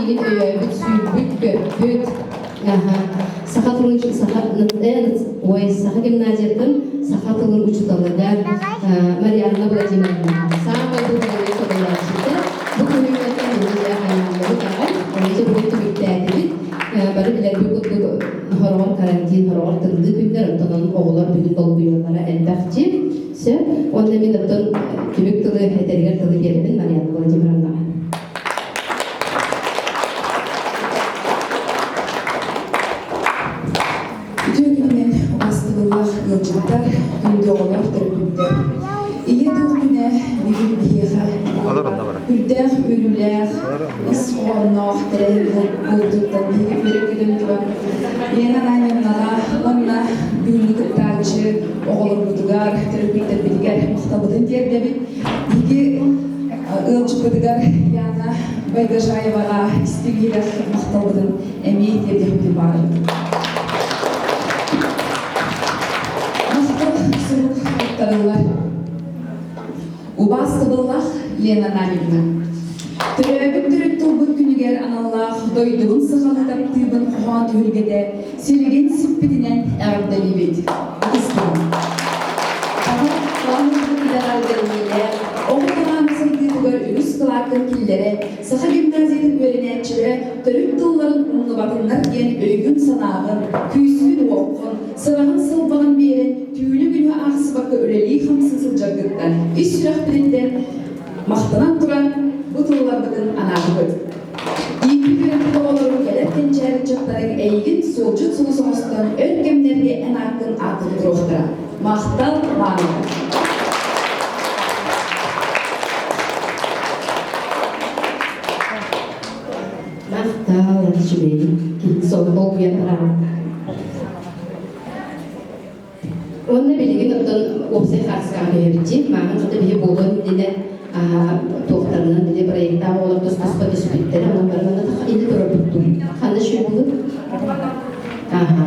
миигин өйөөбүт, сүүрбүт-көппүт, саха тылын саха ой саха гимназиятын саха тылын учууталыгар Марианна Владимировна саамай бу салайааччыта бу күнүҥҥэттэн биһиги айааллыбыт аҕай онно бүгүн түмүктээтибит. Бары билэрбит курдук хороҕор карантин, хороҕор тымныы күннэр, оттон оҕолор бүгүн долгуйаллара элбэх дьиэ. Сөп. Уонна мин оттон түмүк тылы этэригэр тылы биэрэбин Марианна Владимировнаҕа. Үтүө күнүнэн убаастабыллаах ыалдьыттар, күндү оҕолор, төрөппүттэр. Ийэ тыл күнэ бүгүн биһиэхэ үрдээх үөрүүлээх, ис хоһоонноох тэрээһин буолбутуттан биһиги үөрэ-көтөн туран Лена Ананьевнаҕа уонна бүгүҥҥү кыттааччы оҕолорбутугар, төрөппүттэрбитигэр махталбытын тиэрдэбит. Биһиги ыалдьыппытыгар Яна Байгожаеваҕа истиҥ иһирэх махталбытын эмиэ тиэрдиэхпитин баҕарабыт. Махтал сурук туттарыллар. Убаастабыллаах Лена Ананьевна, төрөөбүт төрүт тылбыт күнүгэр аналлаах дойдубун сахалыы таптыыбын хоһоон түһүлгэтэ силигин сиппитинэн эҕэрдэлиибит. Ытыстыбын. Оҕо талаана сайдыытыгар үгүс кылааккын киллэрэ, Саха гимназиятын үөрэнээччилэрэ төрүт тылларын умнубатыннар диэн өйгүн-санааҕын, күүскүн-уоххун, сыраҕын-сылбаҕын биэрэн, түүнү-күнү аахсыбакка үлэлии-хамсыы сылдьаргыттан ис сүрэхпититтэн махтанан туран бу тылларбытын анаатыбыт. Ииппит үөрэппит оҕолорум кэлэр кэнчээри ыччаттарыҥ эйигин суолдьут сулус оҥостон өр кэмнэргэ эн ааккын ааттата туруохтара. Махтал мааныта. Махтал, үчүгэй. Киһи долгуйан бараҕын. Уонна билигин оттон уопсай хаарыскаҕа түһэбит Мааҕын хата биһи буолуон иннинэ туохтарынан били проектаах оҕолор тус-туспа түспүттэрэ, онон бары манна инни турарбыт дуу. Ханна үчүгэй буолур? Аха.